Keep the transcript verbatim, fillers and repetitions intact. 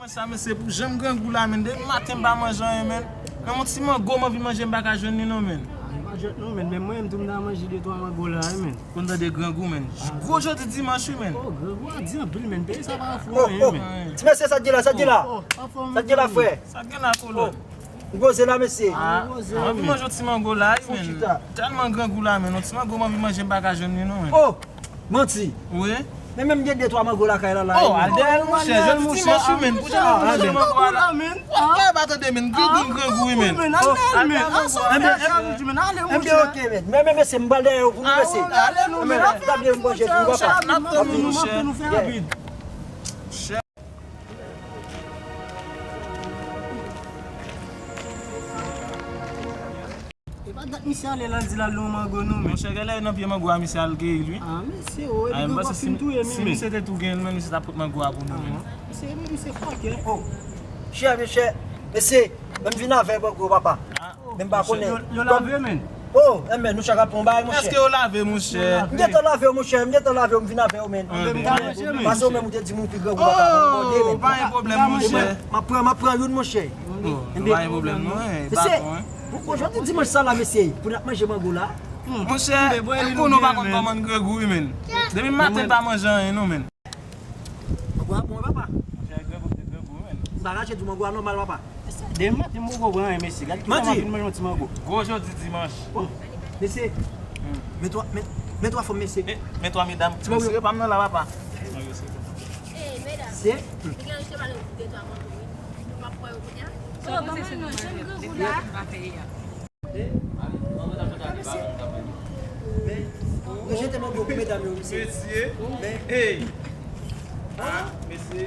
Sa, mesye, pou jan m grangou la, menn. Depi maten m pa manje anyen, menn. Menm yon ti mango m anvi manje, m pa ka jwenn li, non, menn. Ay, pa jwenn, non, menn. Menm mwen, m tou m ta manje de twa mango la, wi, menn. Konn tande grangou, menn. Gwo jodi dimanch, wi, menn. Oh, grangou a di anpil, menn. Peyi sa pa fou, oh, anyen, oh, menn. Ti mesye, sa k gen la, sa k gen la? Oh, oh, anfòm, sa k gen la, frè? Sa k gen la, kolòn? M poze la, mesye. Ah, m anvi manje yon ti mango la, wi, menn. Tèlman grangou la, menn. Yon ti mango m anvi manje, m pa ka jwenn li, non, menn. Oh! Manti. Wi. Men menm gen de twa mango lakay la, la, oh, wi, al dèyè l, monchè. Jodi dimanch, wi, menn. Pou jan nou manje mango a la. Kay pa tande, menn. Grangou, grangou, wi, menn. Al dèyè l, menn. Ansanm, men, men, ok, menn. Men, men, mesye, m pral dèyè yo pou nou, mesye. Ale, nou, menn. Tabli m manje tou, papa. N ap tann nou, monchè. Monchè. E pa dat misye ale la, l di l al nan mango, non, men. Monchè, genlè nan pye mango a misye al keyi l, wi. Ah, mesye, o, epi grangou a fin touye m, si men. Misye te tou gen l, men misye t ap pot mango a pou nou, men. Ah, misye, men misye fòkè. Oh, chè, mesye, mesye, men m vin avè mango, papa. Ah. Men m pa konnen. Yo, yo lave, men. Oh, enben, nou chak ap pran yon bagay, monchè. Èske yo lave, monchè? M gentan lave yo, monchè. M gentan lave yo, m vin avè yo, men. Anben, m ka manje, men. Pase ou menm ou te di m ou pi grangou papa. Oh, pa gen pwoblèm, monchè. M ap pran, m ap pran youn, monchè. Oh, pa gen pwoblèm, non, eh, baton, eh. Pou ojodi dimanch sa la, mesye, pou n ap manje mango la. Monchè, pou nou pa konn kòman n grangou, wi, men. Depi maten, n pa manje anyen, non, men. Mango a bon, wi, papa. Monchè, grangou, grangou, men. M pa rache di mango a nòmal, papa. Depi maten, m poko pran anyen, mesye. Gad ki jan m ap vin manje yon ti mango. Gwo jodi dimanch. Oh, mesye. Men twa, men, men twa fanm, mesye. Men twa medam. Ti mango yo pa m nan la, papa. Ti mango yo se. Eh, medam. Se? M gen anvi pale de twa mango, wi. M ap pran yo kounye a. Oh, ban mwen non, jan m grangou la. Mesye, rejete mango pou medam yo, mesye. Mesye. Men. Hey. Ah, mesye.